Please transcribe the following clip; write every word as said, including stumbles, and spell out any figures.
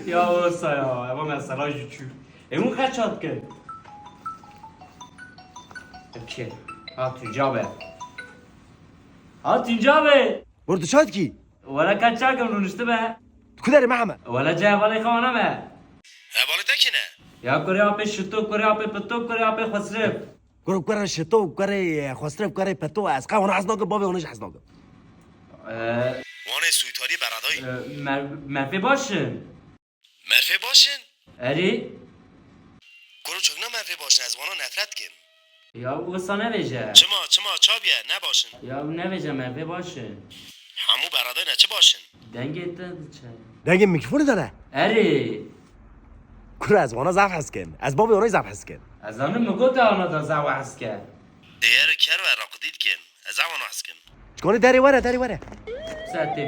Ya olsa ya, eva mesela jü çü. E, hûn qeç hat kin? Okey. Ha, Tunca be. Ha, Tunca be. Bor, tu çat kî? Wala qeç çakim rûnişti be. Tu ku derê me heme? Wala cay hevalê xwe ana be. Hevalê te kî ne? Ya kurê apê Şito, kurê apê Pito, kurê apê Xwesrif. Kurê, kurê Şito, kurê, e, Xwesrif, kurê Pito, ez qe wana hez nakim, bavê wana jî hez nakim. Ee, Wanê soytarî beradayî. E, mer-, merfê baş in. Merfê baş in? Erê. Kuro çokna merfê baş in, ez wana nefret kim. Ya wisa nevêje. Çima, çima, çabiye, ne baş in? Ya nevêje merfê baş in. Hemû beradayî ne, çi baş in? Dengê te diçe. Dengê mikrofonê de ne? Erê. Kuro ez wana zaf hez kim. Ez bavê wana zaf hez kim. Ez zanim mi gote ana da zaf hez ke. Ê, ero ker ve raqidî dikin. Ez zaf wana hez kim. Çikanê derê were, derê were. Setê.